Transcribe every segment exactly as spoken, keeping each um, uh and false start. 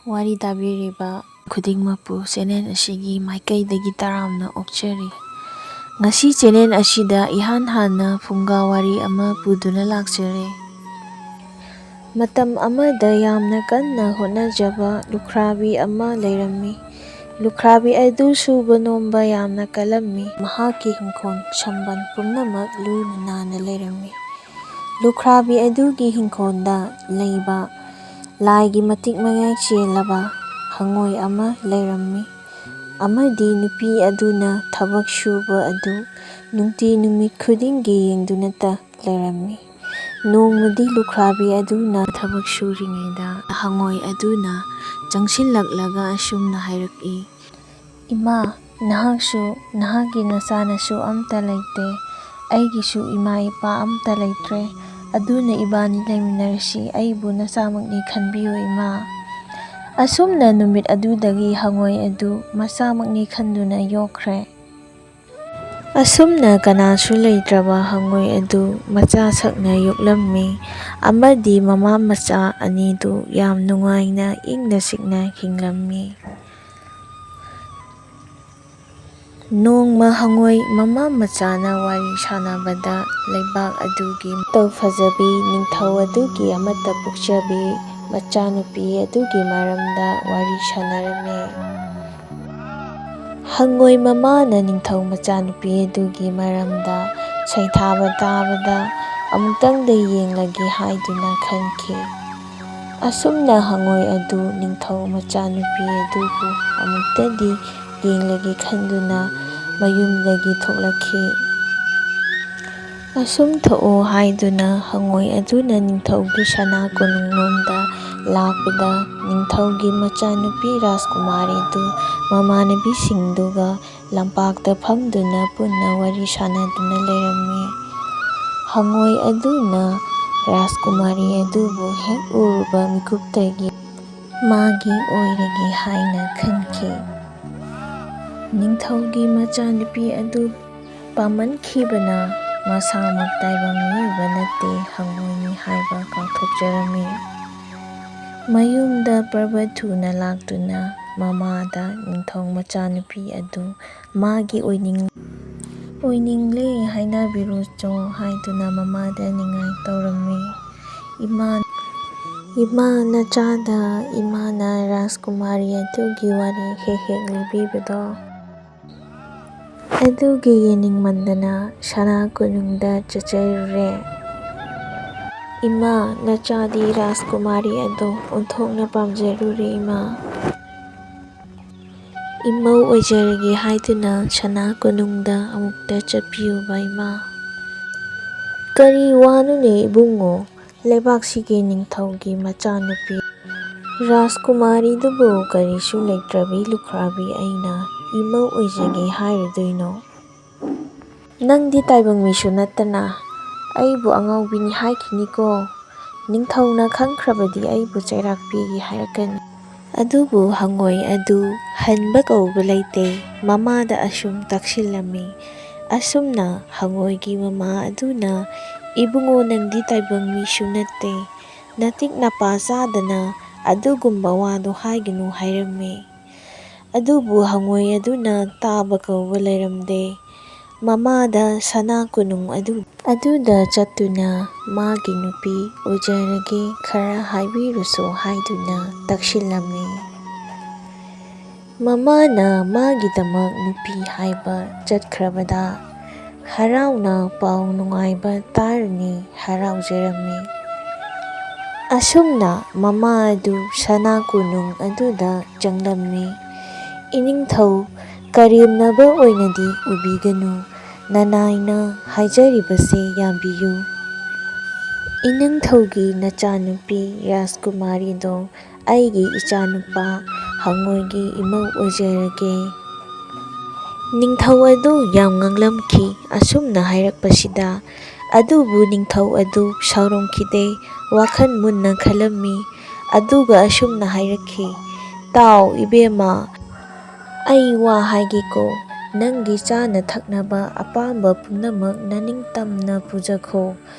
ꯋꯥꯔꯤ ꯇꯥꯕꯤꯔꯤꯕ ꯈꯨꯗꯤꯡꯃꯛꯄꯨ ꯆꯦꯅꯦꯜ ꯑꯁꯤꯒꯤ ꯃꯥꯏꯀꯩꯗꯒꯤ ꯇꯔꯥꯝꯅ ꯑꯣꯛꯆꯔꯤ꯫ ꯉꯁꯤ ꯆꯦꯅꯦꯜ ꯑꯁꯤꯗ ꯏꯍꯥꯟ ꯍꯥꯟꯅ ꯐꯨꯡꯒꯥ ꯋꯥꯔꯤ ꯑꯃ ꯄꯨꯗꯨꯅ ꯂꯥꯛꯆꯔꯦ꯫ ꯃꯇꯝ ꯑꯃꯗ ꯌꯥꯝꯅ ꯀꯟꯅ ꯍꯣꯠꯅꯖꯕ ꯂꯨꯈ꯭ꯔꯥꯕꯤ ꯑꯃ ꯂꯩꯔꯝꯃꯤ꯫ ꯂꯨꯈ꯭ꯔꯥꯕꯤ ꯑꯗꯨ ꯁꯨꯕ ꯅꯣꯝꯕ ꯌꯥꯝꯅ ꯀꯜꯂꯝꯃꯤ꯫ ꯃꯍꯥꯛꯀꯤ ꯏꯪꯈꯣꯜ ꯁꯝꯕꯜ ꯄꯨꯝꯅꯃꯛ ꯂꯨꯅ ꯅꯥꯟꯅ ꯂꯩꯔꯝꯃꯤ꯫ ꯂꯨꯈ꯭ꯔꯥꯕꯤ ꯑꯗꯨꯒꯤ ꯏꯪꯈꯣꯜꯗ ꯂꯩꯕ ꯂꯥꯏꯒꯤ ꯃꯇꯤꯛ ꯃꯌꯥꯏ ꯆꯦꯜꯂꯕ ꯍꯉꯣꯏ ꯑꯃ ꯂꯩꯔꯝꯃꯤ, ꯑꯃꯗꯤ ꯅꯨꯄꯤ ꯑꯗꯨꯅ ꯊꯕꯛ ꯁꯨꯕ ꯑꯗꯨ ꯅꯨꯡꯇꯤ ꯅꯨꯃꯤꯠ ꯈꯨꯗꯤꯡꯒꯤ ꯌꯦꯡꯗꯨꯅꯇ ꯂꯩꯔꯝꯃꯤ꯫ ꯅꯣꯡꯃꯗꯤ ꯂꯨꯈ꯭ꯔꯥꯕꯤ ꯑꯗꯨꯅ ꯊꯕꯛ ꯁꯨꯔꯤꯉꯩꯗ ꯍꯉꯣꯏ ꯑꯗꯨꯅ ꯆꯪꯁꯤꯜꯂꯛꯂꯒ ꯑꯁꯨꯝꯅ ꯍꯥꯏꯔꯛꯏ, "ꯏꯃꯥ, ꯅꯍꯥꯛꯁꯨ ꯅꯍꯥꯛꯀꯤ ꯅꯆꯥꯅꯁꯨ ꯑꯝꯇ ꯂꯩꯇꯦ꯫ ꯑꯩꯒꯤꯁꯨ ꯏꯃꯥ ꯏꯄꯥ ꯑꯝꯇ ꯂꯩꯇ꯭ꯔꯦ꯫ ꯑꯗꯨꯅ ꯏꯕꯥꯅꯤ ꯂꯩꯃꯤꯟꯅꯔꯁꯤ꯫ ꯑꯩꯕꯨ ꯅꯆꯥꯃꯛꯅꯤ ꯈꯟꯕꯤꯌꯨ, ꯏꯃꯥ꯫" ꯑꯁꯨꯝꯅ ꯅꯨꯃꯤꯠ ꯑꯗꯨꯗꯒꯤ ꯍꯉꯣꯏ ꯑꯗꯨ ꯃꯆꯥꯃꯛꯅꯤ ꯈꯟꯗꯨꯅ ꯌꯣꯛꯈ꯭ꯔꯦ꯫ ꯑꯁꯨꯝꯅ ꯀꯅꯥꯁꯨ ꯂꯩꯇ꯭ꯔꯕ ꯍꯉꯣꯏ ꯑꯗꯨ ꯃꯆꯥ ꯁꯛꯅ ꯌꯣꯛꯂꯝꯃꯤ ꯑꯃꯗꯤ ꯃꯃꯥ ꯃꯆꯥ ꯑꯅꯤꯗꯨ ꯌꯥꯝ ꯅꯨꯡꯉꯥꯏꯅ ꯏꯪꯅ ꯆꯤꯛꯅ ꯍꯤꯡꯂꯝꯃꯤ꯫ ꯅꯣꯡꯃ ꯍꯉꯣꯏ ꯃꯃꯥ ꯃꯆꯥꯅ ꯋꯥꯔꯤ ꯁꯥꯟꯅꯕꯗ ꯂꯩꯕꯥꯛ ꯑꯗꯨꯒꯤ ꯃꯇꯧ ꯐꯖꯕꯤ ꯅꯤꯡꯊꯧ ꯑꯗꯨꯒꯤ ꯑꯃꯠꯇ ꯄꯣꯛꯆꯕꯤ ꯃꯆꯥꯅꯨꯄꯤ ꯑꯗꯨꯒꯤ ꯃꯔꯝꯗ ꯋꯥꯔꯤ ꯁꯥꯟꯅꯔꯝꯃꯤ꯫ ꯍꯉꯣꯏ ꯃꯃꯥꯅ ꯅꯤꯡꯊꯧ ꯃꯆꯥꯅꯨꯄꯤ ꯑꯗꯨꯒꯤ ꯃꯔꯝꯗ ꯁꯩꯊꯥꯕ ꯇꯥꯕꯗ ꯑꯃꯨꯛꯇꯪꯗ ꯌꯦꯡꯂꯒꯦ ꯍꯥꯏꯗꯨꯅ ꯈꯟꯈꯤ꯫ ꯑꯁꯨꯝꯅ ꯍꯉꯣꯏ ꯑꯗꯨ ꯅꯤꯡꯊꯧ ꯃꯆꯥꯅꯨꯄꯤ ꯑꯗꯨꯕꯨ ꯑꯃꯨꯛꯇꯗꯤ ꯌꯦꯡꯂꯒꯦ ꯈꯟꯗꯨꯅ ꯃꯌꯨꯝꯗꯒꯤ ꯊꯣꯛꯂꯛꯈꯤ꯫ ꯑꯁꯨꯝ ꯊꯣꯛꯎ ꯍꯥꯏꯗꯨꯅ ꯍꯉꯣꯏ ꯑꯗꯨꯅ ꯅꯤꯡꯊꯧꯒꯤ ꯁꯅꯥ ꯀꯣꯅꯨꯡꯂꯣꯝꯗ ꯂꯥꯛꯄꯗ, ꯅꯤꯡꯊꯧꯒꯤ ꯃꯆꯥꯅꯨꯄꯤ ꯔꯥꯖꯀꯨꯃꯥꯔꯤꯗꯨ ꯃꯃꯥꯟꯅꯕꯤꯁꯤꯡꯗꯨꯒ ꯂꯝꯄꯥꯛꯇ ꯐꯝꯗꯨꯅ ꯄꯨꯟꯅ ꯋꯥꯔꯤ ꯁꯥꯟꯅꯗꯨꯅ ꯂꯩꯔꯝꯃꯤ꯫ ꯍꯉꯣꯏ ꯑꯗꯨꯅ ꯔꯥꯖꯀꯨꯃꯥꯔꯤ ꯑꯗꯨꯕꯨ ꯍꯦꯛ ꯎꯔꯨꯕ ꯃꯤꯀꯨꯞꯇꯒꯤ ꯃꯥꯒꯤ ꯑꯣꯏꯔꯒꯦ ꯍꯥꯏꯅ ꯈꯟꯈꯤ꯫ ꯅꯤꯡꯊꯧꯒꯤ ꯃꯆꯥꯅꯨꯄꯤ ꯑꯗꯨ ꯄꯥꯝꯃꯟꯈꯤꯕꯅ ꯃꯁꯥꯃꯛ ꯇꯥꯏꯕꯪ ꯃꯤꯑꯣꯏꯕ ꯅꯠꯇꯦ, ꯍꯉꯣꯏꯅꯤ ꯍꯥꯏꯕ ꯀꯥꯎꯊꯣꯛꯆꯔꯝꯃꯤ꯫ ꯃꯌꯨꯝꯗ ꯄ꯭ꯔꯚ ꯊꯨꯅ ꯂꯥꯛꯇꯨꯅ ꯃꯃꯥꯗ ꯅꯤꯡꯊꯧ ꯃꯆꯥꯅꯨꯄꯤ ꯑꯗꯨ ꯃꯥꯒꯤ ꯑꯣꯏꯅꯤꯡ-, ꯑꯣꯏꯅꯤꯡꯂꯦ ꯍꯥꯏꯅꯕꯤꯔꯨꯆꯣ ꯍꯥꯏꯗꯨꯅ ꯃꯃꯥꯗ ꯅꯤꯡꯉꯥꯏ ꯇꯧꯔꯝꯃꯤ꯫ ꯏꯃꯥ, ꯏꯃꯥ ꯅꯆꯥꯗ ꯏꯃꯥꯅ ꯔꯥꯖꯀꯨꯃꯥꯔꯤ ꯑꯗꯨꯒꯤ ꯋꯥꯔꯤ ꯍꯦꯛ ꯍꯦꯛ ꯂꯤꯕꯤꯕꯗꯣ, ꯑꯗꯨꯒꯤ ꯌꯦꯡꯅꯤꯡꯃꯟꯗꯅ ꯁꯅꯥ ꯀꯣꯅꯨꯡꯗ ꯆꯠꯆꯔꯨꯔꯦ꯫ ꯏꯃꯥ, ꯅꯆꯥꯗꯤ ꯔꯥꯖꯀꯨꯃꯥꯔꯤ ꯑꯗꯣ ꯑꯣꯟꯊꯣꯛꯅ ꯄꯥꯝꯖꯔꯨꯔꯦ ꯏꯃꯥ꯫ ꯏꯃꯧ ꯑꯣꯏꯖꯔꯒꯦ ꯍꯥꯏꯗꯨꯅ ꯁꯅꯥ ꯀꯣꯅꯨꯡꯗ ꯑꯃꯨꯛꯇ ꯆꯠꯄꯤꯌꯨꯕ ꯏꯃꯥ꯫ ꯀꯔꯤ ꯋꯥꯅꯣꯅꯦ ꯏꯕꯨꯡꯉꯣ? ꯂꯩꯕꯥꯛꯁꯤꯒꯤ ꯅꯤꯡꯊꯧꯒꯤ ꯃꯆꯥꯅꯨꯄꯤ ꯔꯥꯖꯀꯨꯃꯥꯔꯤꯗꯨꯕꯨ ꯀꯔꯤꯁꯨ ꯂꯩꯇ꯭ꯔꯕꯤ ꯂꯨꯈ꯭ꯔꯥꯕꯤ ꯑꯩꯅ ꯏꯃꯧ ꯑꯣꯏꯖꯒꯦ ꯍꯥꯏꯔꯨꯗꯣꯏꯅꯣ? ꯅꯪꯗꯤ ꯇꯥꯏꯕꯪ ꯃꯤꯁꯨ ꯅꯠꯇꯅ ꯑꯩꯕꯨ ꯑꯉꯥꯎꯕꯤꯅꯤ ꯍꯥꯏꯈꯤꯅꯤꯀꯣ꯫ ꯅꯤꯡꯊꯧꯅ ꯈꯪꯈ꯭ꯔꯕꯗꯤ ꯑꯩꯕꯨ ꯆꯩꯔꯥꯛ ꯄꯤꯒꯦ ꯍꯥꯏꯔꯛꯀꯅꯤ꯫ ꯑꯗꯨꯕꯨ ꯍꯪꯉꯣꯏ ꯑꯗꯨ ꯍꯟꯕ ꯀꯧꯕ ꯂꯩꯇꯦ, ꯃꯃꯥꯗ ꯑꯁꯨꯝ ꯇꯛꯁꯤꯜꯂꯝꯃꯤ꯫ ꯑꯁꯨꯝꯅ ꯍꯪꯉꯣꯏꯒꯤ ꯃꯃꯥ ꯑꯗꯨꯅ, "ꯏꯕꯨꯡꯉꯣ, ꯅꯪꯗꯤ ꯇꯥꯏꯕꯪ ꯃꯤꯁꯨ ꯅꯠꯇꯦ, ꯅꯇꯤꯛ ꯅꯄꯥ ꯆꯥꯗꯅ ꯑꯗꯨꯒꯨꯝꯕ ꯋꯥꯗꯣ ꯍꯥꯏꯒꯅꯨ" ꯍꯥꯏꯔꯝꯃꯤ꯫ ꯑꯗꯨꯕꯨ ꯍꯪꯉꯣꯏ ꯑꯗꯨꯅ ꯇꯥꯕ ꯀꯧꯕ ꯂꯩꯔꯝꯗꯦ꯫ ꯃꯃꯥꯗ ꯁꯅꯥ ꯀꯣꯅꯨꯡ ꯑꯗꯨ, ꯑꯗꯨꯗ ꯆꯠꯇꯨꯅ ꯃꯥꯒꯤ ꯅꯨꯄꯤ ꯑꯣꯏꯖꯔꯒꯦ ꯈꯔ ꯍꯥꯏꯕꯤꯔꯨꯁꯣ ꯍꯥꯏꯗꯨꯅ ꯇꯛꯁꯤꯜꯂꯝꯃꯤ꯫ ꯃꯃꯥꯅ ꯃꯥꯒꯤꯗꯃꯛ ꯅꯨꯄꯤ ꯍꯥꯏꯕ ꯆꯠꯈ꯭ꯔꯕꯗ ꯍꯔꯥꯎꯅ ꯄꯥꯎ ꯅꯨꯡꯉꯥꯏꯕ ꯇꯥꯔꯅꯤ ꯍꯔꯥꯎꯖꯔꯝꯃꯤ꯫ ꯑꯁꯨꯝꯅ ꯃꯃꯥ ꯑꯗꯨ ꯁꯅꯥ ꯀꯣꯅꯨꯡ ꯑꯗꯨꯗ ꯆꯪꯂꯝꯃꯤ꯫ "ꯏꯅꯤꯡꯊꯧ, ꯀꯔꯦꯝꯅꯕ ꯑꯣꯏꯅꯗꯤ ꯎꯕꯤꯒꯅꯨ, ꯅꯅꯥꯏꯅ ꯍꯥꯏꯖꯔꯤꯕꯁꯦ ꯌꯥꯕꯤꯌꯨ꯫ ꯏꯅꯤꯡꯊꯧꯒꯤ ꯅꯆꯥꯅꯨꯄꯤ ꯔꯥꯖꯀꯨꯃꯥꯔꯤꯗꯣ ꯑꯩꯒꯤ ꯏꯆꯥꯅꯨꯄꯥ ꯍꯪꯉꯣꯏꯒꯤ ꯏꯃꯧ ꯑꯣꯏꯖꯔꯒꯦ꯫" ꯅꯤꯡꯊꯧ ꯑꯗꯨ ꯌꯥꯝ ꯉꯛꯂꯝꯈꯤ꯫ ꯑꯁꯨꯝꯅ ꯍꯥꯏꯔꯛꯄꯁꯤꯗ ꯑꯗꯨꯕꯨ ꯅꯤꯡꯊꯧ ꯑꯗꯨ ꯁꯥꯎꯔꯝꯈꯤꯗꯦ, ꯋꯥꯈꯜ ꯃꯨꯟꯅ ꯈꯜꯂꯝꯃꯤ꯫ ꯑꯗꯨꯒ ꯑꯁꯨꯝꯅ ꯍꯥꯏꯔꯛꯈꯤ, "ꯇꯥꯎ, ꯏꯕꯦꯝꯃ, ꯑꯩ ꯋꯥ ꯍꯥꯏꯒꯦꯀꯣ, ꯅꯪꯒꯤ ꯆꯥꯅ ꯊꯛꯅꯕ ꯑꯄꯥꯝꯕ ꯄꯨꯝꯅꯃꯛ ꯅꯅꯤꯡꯇꯝꯅ ꯄꯨꯖꯈꯣ,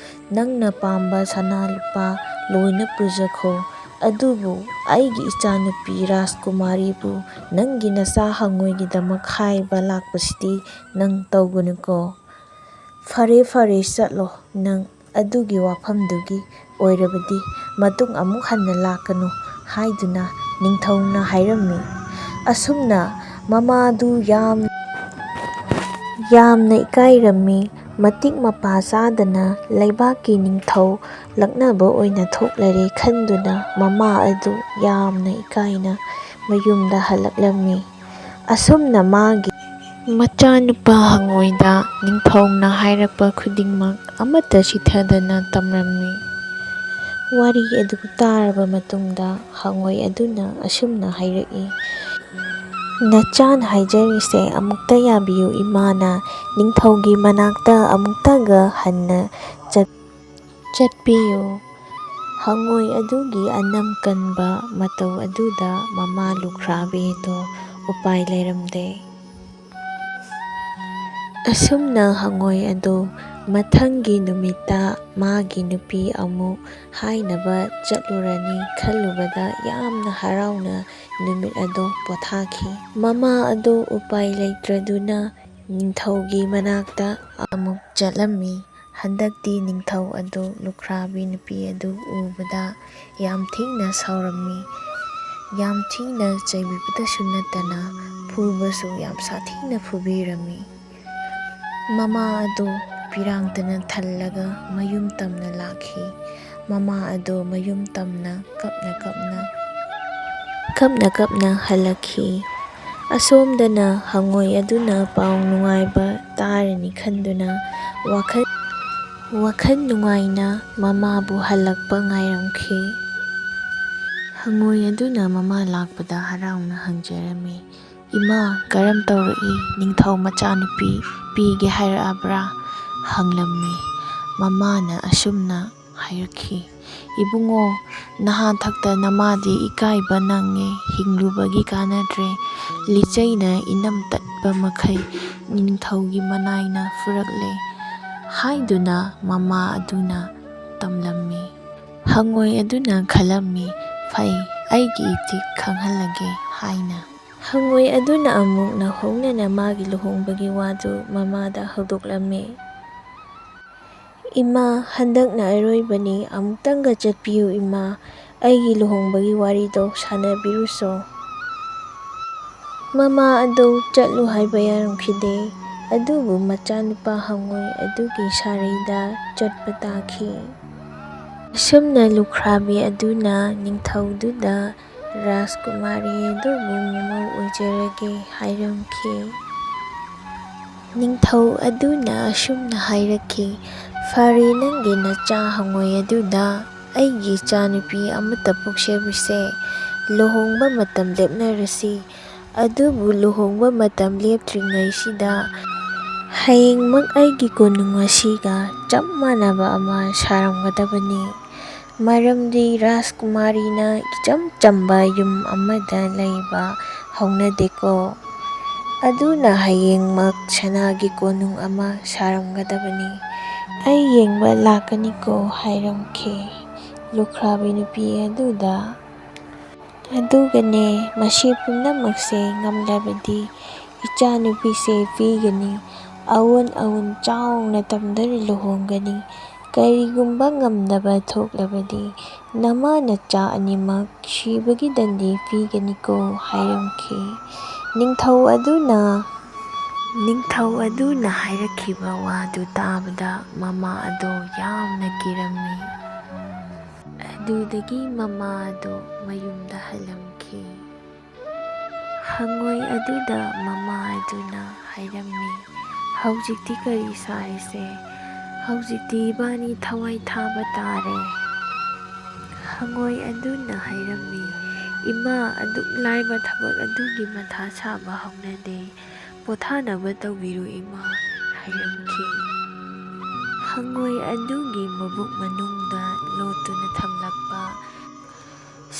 ꯅꯪꯅ ꯄꯥꯝꯕ ꯁꯅꯥ ꯂꯨꯄꯥ ꯂꯣꯏꯅ ꯄꯨꯖꯈꯣ, ꯑꯗꯨꯕꯨ ꯑꯩꯒꯤ ꯏꯆꯥꯅꯨꯄꯤ ꯔꯥꯖꯀꯨꯃꯥꯔꯤꯕꯨ ꯅꯪꯒꯤ ꯅꯆꯥ ꯍꯪꯉꯣꯏꯒꯤꯗꯃꯛ ꯍꯥꯏꯕ ꯂꯥꯛꯄꯁꯤꯗꯤ ꯅꯪ ꯇꯧꯒꯅꯨꯀꯣ꯫ ꯐꯔꯦ, ꯐꯔꯦ, ꯆꯠꯂꯣ꯫ ꯅꯪ ꯑꯗꯨꯒꯤ ꯋꯥꯐꯝꯗꯨꯒꯤ ꯑꯣꯏꯔꯕꯗꯤ ꯃꯇꯨꯡ ꯑꯃꯨꯛ ꯍꯟꯅ ꯂꯥꯛꯀꯅꯨ ꯍꯥꯏꯗꯨꯅ ꯅꯤꯡꯊꯧꯅ ꯍꯥꯏꯔꯝꯃꯤ꯫ ꯑꯁꯨꯝꯅ ꯃꯃꯥꯗꯨ ꯌꯥꯝ, ꯌꯥꯝꯅ ꯏꯀꯥꯏꯔꯝꯃꯤ꯫ ꯃꯇꯤꯛ ꯃꯄꯥ ꯆꯥꯗꯅ ꯂꯩꯕꯥꯛꯀꯤ ꯅꯤꯡꯊꯧ ꯂꯛꯅꯕ ꯑꯣꯏꯅ ꯊꯣꯛꯂꯔꯦ ꯈꯟꯗꯨꯅ ꯃꯃꯥ ꯑꯗꯨ ꯌꯥꯝꯅ ꯏꯀꯥꯏꯅ ꯃꯌꯨꯝꯗ ꯍꯜꯂꯛꯂꯝꯃꯤ꯫ ꯑꯁꯨꯝꯅ ꯃꯥꯒꯤ ꯃꯆꯥꯅꯨꯄꯥ ꯍꯪꯉꯣꯏꯗ ꯅꯤꯡꯊꯧꯅ ꯍꯥꯏꯔꯛꯄ ꯈꯨꯗꯤꯡꯃꯛ ꯑꯃꯠꯇ ꯆꯤꯊꯗꯅ ꯇꯝꯂꯝꯃꯤ꯫ ꯋꯥꯔꯤ ꯑꯗꯨ ꯇꯥꯔꯕ ꯃꯇꯨꯡꯗ ꯍꯪꯉꯣꯏ ꯑꯗꯨꯅ ꯑꯁꯨꯝꯅ ꯍꯥꯏꯔꯛꯏ, "ꯅꯆꯥꯅ ꯍꯥꯏꯖꯔꯤꯁꯦ ꯑꯃꯨꯛꯇ ꯌꯥꯕꯤꯌꯨ ꯏꯃꯥꯅ, ꯅꯤꯡꯊꯧꯒꯤ ꯃꯅꯥꯛꯇ ꯑꯃꯨꯛꯇꯒ ꯍꯟꯅ ꯆꯠ-, ꯆꯠꯄꯤꯌꯨ"꯫ ꯍꯪꯉꯣꯏ ꯑꯗꯨꯒꯤ ꯑꯅꯝ ꯀꯟꯕ ꯃꯇꯧ ꯑꯗꯨꯗ ꯃꯃꯥ ꯂꯨꯈ꯭ꯔꯥꯕꯤꯗꯣ ꯎꯄꯥꯏ ꯂꯩꯔꯝꯗꯦ꯫ ꯑꯁꯨꯝꯅ ꯍꯪꯉꯣꯏ ꯑꯗꯨ ꯃꯊꯪꯒꯤ ꯅꯨꯃꯤꯠꯇ ꯃꯥꯒꯤ ꯅꯨꯄꯤ ꯑꯃꯨꯛ ꯍꯥꯏꯅꯕ ꯆꯠꯂꯨꯔꯅꯤ ꯈꯜꯂꯨꯕꯗ ꯌꯥꯝꯅ ꯍꯔꯥꯎꯅ ꯅꯨꯃꯤꯠ ꯑꯗꯨ ꯄꯣꯊꯥꯈꯤ꯫ ꯃꯃꯥ ꯑꯗꯨ ꯎꯄꯥꯏ ꯂꯩꯇ꯭ꯔꯗꯨꯅ ꯅꯤꯡꯊꯧꯒꯤ ꯃꯅꯥꯛꯇ ꯑꯃꯨꯛ ꯆꯠꯂꯝꯃꯤ꯫ ꯍꯟꯗꯛꯇꯤ ꯅꯤꯡꯊꯧ ꯑꯗꯨ ꯂꯨꯈ꯭ꯔꯥꯕꯤ ꯅꯨꯄꯤ ꯑꯗꯨ ꯎꯕꯗ ꯌꯥꯝ ꯊꯤꯅ ꯁꯥꯎꯔꯝꯃꯤ꯫ ꯌꯥꯝ ꯊꯤꯅ ꯆꯩꯕꯤꯕꯗꯁꯨ ꯅꯠꯇꯅ ꯐꯨꯕꯁꯨ ꯌꯥꯝ ꯁꯥꯊꯤꯅ ꯐꯨꯕꯤꯔꯝꯃꯤ꯫ ꯃꯃꯥ ꯑꯗꯨ ꯄꯤꯔꯥꯡꯇꯅ ꯊꯜꯂꯒ ꯃꯌꯨꯝ ꯇꯝꯅ ꯂꯥꯛꯈꯤ꯫ ꯃꯃꯥ ꯑꯗꯨ ꯃꯌꯨꯝ ꯇꯝꯅ ꯀꯞꯅ ꯀꯞꯅ, ꯀꯞꯅ ꯀꯞꯅ ꯍꯜꯂꯛꯈꯤ꯫ ꯑꯁꯣꯝꯗꯅ ꯍꯪꯉꯣꯏ ꯑꯗꯨꯅ ꯄꯥꯎ ꯅꯨꯡꯉꯥꯏꯕ ꯇꯥꯔꯅꯤ ꯈꯟꯗꯨꯅ ꯋꯥꯈꯜ, ꯋꯥꯈꯜ ꯅꯨꯡꯉꯥꯏꯅ ꯃꯃꯥꯕꯨ ꯍꯜꯂꯛꯄ ꯉꯥꯏꯔꯝꯈꯤ꯫ ꯍꯪꯉꯣꯏ ꯑꯗꯨꯅ ꯃꯃꯥ ꯂꯥꯛꯄꯗ ꯍꯔꯥꯎꯅ ꯍꯪꯖꯔꯝꯃꯤ, "ꯏꯃꯥ, ꯀꯔꯝ ꯇꯧꯔꯛꯏ? ꯅꯤꯡꯊꯧ ꯃꯆꯥꯅꯨꯄꯤ ꯄꯤꯒꯦ ꯍꯥꯏꯔꯛꯑꯕ꯭ꯔꯥ?" ꯍꯪꯂꯝꯃꯤ꯫ ꯃꯃꯥꯅ ꯑꯁꯨꯝꯅ ꯍꯥꯏꯔꯛꯈꯤ, "ꯏꯕꯨꯡꯉꯣ, ꯅꯍꯥ ꯊꯛꯇ ꯅꯃꯥꯗꯤ ꯏꯀꯥꯏꯕ ꯅꯪꯉꯦ, ꯍꯤꯡꯂꯨꯕꯒꯤ ꯀꯥꯟꯅꯗ꯭ꯔꯦ꯫ ꯂꯤꯆꯩꯅ ꯏꯅꯝ ꯇꯠꯄ ꯃꯈꯩ ꯅꯤꯡꯊꯧꯒꯤ ꯃꯅꯥꯏꯅ ꯐꯨꯔꯛꯂꯦ" ꯍꯥꯏꯗꯨꯅ ꯃꯃꯥ ꯑꯗꯨꯅ ꯇꯝꯂꯝꯃꯤ꯫ ꯍꯪꯉꯣꯏ ꯑꯗꯨꯅ ꯈꯜꯂꯝꯃꯤ, "ꯐꯩ, ꯑꯩꯒꯤ ꯏꯇꯤꯛ ꯈꯪꯍꯜꯂꯒꯦ" ꯍꯥꯏꯅ꯫ ꯍꯪꯉꯣꯏ ꯑꯗꯨꯅ ꯑꯃꯨꯛ ꯅꯧꯍꯧꯅꯅ ꯃꯥꯒꯤ ꯂꯨꯍꯣꯡꯕꯒꯤ ꯋꯥꯗꯨ ꯃꯃꯥꯗ ꯍꯧꯗꯣꯛꯂꯝꯃꯤ꯫ "ꯏꯃꯥ, ꯍꯟꯗꯛꯅ ꯑꯔꯣꯏꯕꯅꯤ, ꯑꯃꯨꯛꯇꯪꯒ ꯆꯠꯄꯤꯌꯨ ꯏꯃꯥ, ꯑꯩꯒꯤ ꯂꯨꯍꯣꯡꯕꯒꯤ ꯋꯥꯔꯤꯗꯣ ꯁꯥꯟꯅꯕꯤꯔꯨꯁꯣ꯫" ꯃꯃꯥ ꯑꯗꯨ ꯆꯠꯂꯨ ꯍꯥꯏꯕ ꯌꯥꯔꯝꯈꯤꯗꯦ, ꯑꯗꯨꯕꯨ ꯃꯆꯥꯅꯨꯄꯥ ꯍꯪꯉꯣꯏ ꯑꯗꯨꯒꯤ ꯁꯥꯔꯩꯗ ꯆꯠꯄ ꯇꯥꯈꯤ꯫ ꯑꯁꯨꯝꯅ ꯂꯨꯈ꯭ꯔꯥꯕꯤ ꯑꯗꯨꯅ ꯅꯤꯡꯊꯧꯗꯨꯗ ꯔꯥꯖꯀꯨꯃꯥꯔꯤ ꯑꯗꯨꯕꯨ ꯃꯃꯧ ꯑꯣꯏꯖꯔꯒꯦ ꯍꯥꯏꯔꯝꯈꯤ꯫ ꯅꯤꯡꯊꯧ ꯑꯗꯨꯅ ꯑꯁꯨꯝꯅ ꯍꯥꯏꯔꯛꯈꯤ, "ꯐꯔꯦ, ꯅꯪꯒꯤ ꯅꯆꯥ ꯍꯪꯉꯣꯏ ꯑꯗꯨꯗ ꯑꯩꯒꯤ ꯏꯆꯥꯅꯨꯄꯤ ꯑꯃꯠꯇ ꯄꯣꯛꯆꯕꯁꯦ, ꯂꯨꯍꯣꯡꯕ ꯃꯇꯝ ꯂꯦꯞꯅꯔꯁꯤ꯫ ꯑꯗꯨꯕꯨ ꯂꯨꯍꯣꯡꯕ ꯃꯇꯝ ꯂꯦꯞꯇ꯭ꯔꯤꯉꯩꯁꯤꯗ ꯍꯌꯦꯡꯃꯛ ꯑꯩꯒꯤ ꯀꯣꯅꯨꯡ ꯑꯁꯤꯒ ꯆꯞ ꯃꯥꯟꯅꯕ ꯑꯃ ꯁꯥꯔꯝꯒꯗꯕꯅꯤ꯫ ꯃꯔꯝꯗꯤ ꯔꯥꯖꯀꯨꯃꯥꯔꯤꯅ ꯏꯆꯝ ꯆꯝꯕ ꯌꯨꯝ ꯑꯃꯗ ꯂꯩꯕ ꯍꯧꯅꯗꯦꯀꯣ꯫ ꯑꯗꯨꯅ ꯍꯌꯦꯡꯃꯛ ꯁꯅꯥꯒꯤ ꯀꯣꯅꯨꯡ ꯑꯃ ꯁꯥꯔꯝꯒꯗꯕꯅꯤ꯫ ꯑꯩ ꯌꯦꯡꯕ ꯂꯥꯛꯀꯅꯤꯀꯣ" ꯍꯥꯏꯔꯝꯈꯤ ꯂꯨꯈ꯭ꯔꯥꯕꯤ ꯅꯨꯄꯤ ꯑꯗꯨꯗ꯫ "ꯑꯗꯨꯒꯅꯦ, ꯃꯁꯤ ꯄꯨꯝꯅꯃꯛꯁꯦ ꯉꯝꯂꯕꯗꯤ ꯏꯆꯥꯅꯨꯄꯤꯁꯦ ꯄꯤꯒꯅꯤ꯫ ꯑꯋꯨꯟ ꯑꯋꯨꯟ ꯆꯥꯎꯅ ꯇꯝꯗꯨꯅ ꯂꯨꯍꯣꯡꯒꯅꯤ꯫ ꯀꯔꯤꯒꯨꯝꯕ ꯉꯝꯗꯕ ꯊꯣꯛꯂꯕꯗꯤ ꯅꯃꯥ ꯅꯆꯥ ꯑꯅꯤꯃꯛ ꯁꯤꯕꯒꯤ ꯗꯟꯗꯤ ꯄꯤꯒꯅꯤꯀꯣ" ꯍꯥꯏꯔꯝꯈꯤ꯫ ꯅꯤꯡꯊꯧ ꯑꯗꯨꯅ, ꯅꯤꯡꯊꯧ ꯑꯗꯨꯅ ꯍꯥꯏꯔꯛꯈꯤꯕ ꯋꯥꯗꯨ ꯇꯥꯕꯗ ꯃꯃꯥ ꯑꯗꯣ ꯌꯥꯝꯅ ꯀꯤꯔꯝꯃꯤ꯫ ꯑꯗꯨꯗꯒꯤ ꯃꯃꯥ ꯑꯗꯨ ꯃꯌꯨꯝꯗ ꯍꯜꯂꯝꯈꯤ꯫ ꯍꯪꯉꯣꯏ ꯑꯗꯨꯗ ꯃꯃꯥ ꯑꯗꯨꯅ ꯍꯥꯏꯔꯝꯃꯤ, "ꯍꯧꯖꯤꯛꯇꯤ ꯀꯔꯤ ꯁꯥꯔꯤꯁꯦ? ꯍꯧꯖꯤꯛꯇꯤ ꯏꯕꯥꯅꯤ ꯊꯋꯥꯏ ꯊꯥꯕ ꯇꯥꯔꯦ꯫" ꯍꯪꯉꯣꯏ ꯑꯗꯨꯅ ꯍꯥꯏꯔꯝꯃꯤ, "ꯏꯃꯥ, ꯑꯗꯨꯛ ꯂꯥꯏꯕ ꯊꯕꯛ ꯑꯗꯨꯒꯤ ꯃꯊꯥ ꯁꯥꯕ ꯍꯧꯅꯗꯦ꯫ ꯄꯣꯊꯥꯅꯕ ꯇꯧꯕꯤꯔꯨ ꯏꯃꯥ" ꯍꯥꯏꯔꯝꯈꯤ꯫ ꯍꯪꯉꯣꯏ ꯑꯗꯨꯒꯤ ꯃꯕꯨꯛ ꯃꯅꯨꯡꯗ ꯂꯣꯠꯇꯨꯅ ꯊꯝꯂꯛꯄ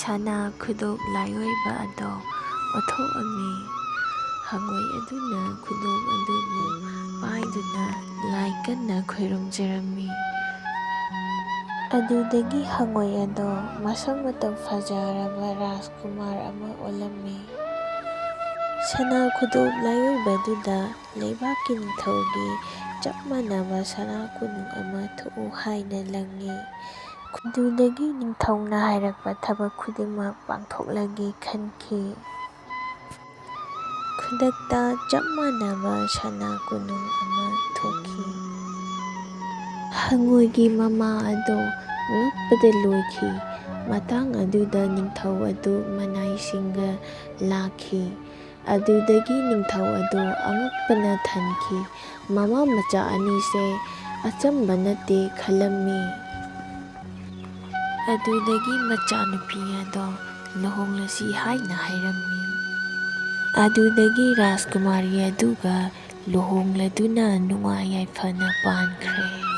ꯁꯅꯥ ꯈꯨꯗꯣꯞ ꯂꯥꯏꯑꯣꯏꯕ ꯑꯗꯣ ꯑꯣꯊꯣꯛꯑꯝꯃꯤ꯫ ꯍꯪꯉꯣꯏ ꯑꯗꯨꯅ ꯈꯨꯗꯣꯞ ꯑꯗꯨꯕꯨ ꯄꯥꯏꯗꯨꯅ ꯂꯥꯏ ꯀꯟꯅ ꯈꯣꯏꯔꯨꯝꯖꯔꯝꯃꯤ꯫ ꯑꯗꯨꯗꯒꯤ ꯍꯪꯉꯣꯏ ꯑꯗꯣ ꯃꯁꯛ ꯃꯇꯧ ꯐꯖꯔꯕ ꯔꯥꯖꯀꯨꯃꯥꯔ ꯑꯃ ꯑꯣꯜꯂꯝꯃꯤ꯫ ꯁꯅꯥ ꯈꯨꯗꯣꯞ ꯂꯥꯏꯑꯣꯏꯕꯗꯨꯗ ꯂꯩꯕꯥꯛꯀꯤ ꯅꯤꯡꯊꯧꯒꯤ ꯆꯞ ꯃꯥꯟꯅꯕ ꯁꯅꯥ ꯀꯣꯅꯨꯡ ꯑꯃ ꯊꯣꯛꯎ ꯍꯥꯏꯅ ꯂꯪꯉꯤ꯫ ꯑꯗꯨꯗꯒꯤ ꯅꯤꯡꯊꯧꯅ ꯍꯥꯏꯔꯛꯄ ꯊꯕꯛ ꯈꯨꯗꯤꯡꯃꯛ ꯄꯥꯡꯊꯣꯛꯂꯒꯦ ꯈꯟꯈꯤ꯫ ꯈꯨꯗꯛꯇ ꯆꯞ ꯃꯥꯟꯅꯕ ꯁꯅꯥ ꯀꯣꯅꯨꯡ ꯑꯃ ꯊꯣꯛꯈꯤ꯫ ꯍꯪꯉꯣꯏꯒꯤ ꯃꯃꯥ ꯑꯗꯣ ꯉꯛꯄꯗ ꯂꯣꯏꯈꯤ꯫ ꯃꯇꯥꯡ ꯑꯗꯨꯗ ꯅꯤꯡꯊꯧ ꯑꯗꯨ ꯃꯅꯥꯏꯁꯤꯡꯒ ꯂꯥꯛꯈꯤ꯫ ꯑꯗꯨꯗꯒꯤ ꯅꯤꯡꯊꯧ ꯑꯗꯨ ꯑꯉꯛꯄꯅ ꯊꯟꯈꯤ꯫ ꯃꯃꯥ ꯃꯆꯥ ꯑꯅꯤꯁꯦ ꯑꯆꯝꯕ ꯅꯠꯇꯦ ꯈꯜꯂꯝꯃꯤ꯫ ꯑꯗꯨꯗꯒꯤ ꯃꯆꯥꯅꯨꯄꯤ ꯑꯗꯣ ꯂꯨꯍꯣꯡꯂꯁꯤ ꯍꯥꯏꯅ ꯍꯥꯏꯔꯝꯃꯤ꯫ ꯑꯗꯨꯗꯒꯤ ꯔꯥꯖꯀꯨꯃꯥꯔꯤ ꯑꯗꯨꯒ ꯂꯨꯍꯣꯡꯂꯗꯨꯅ ꯅꯨꯡꯉꯥꯏ ꯌꯥꯏꯐꯅ ꯄꯥꯟꯈ꯭ꯔꯦ꯫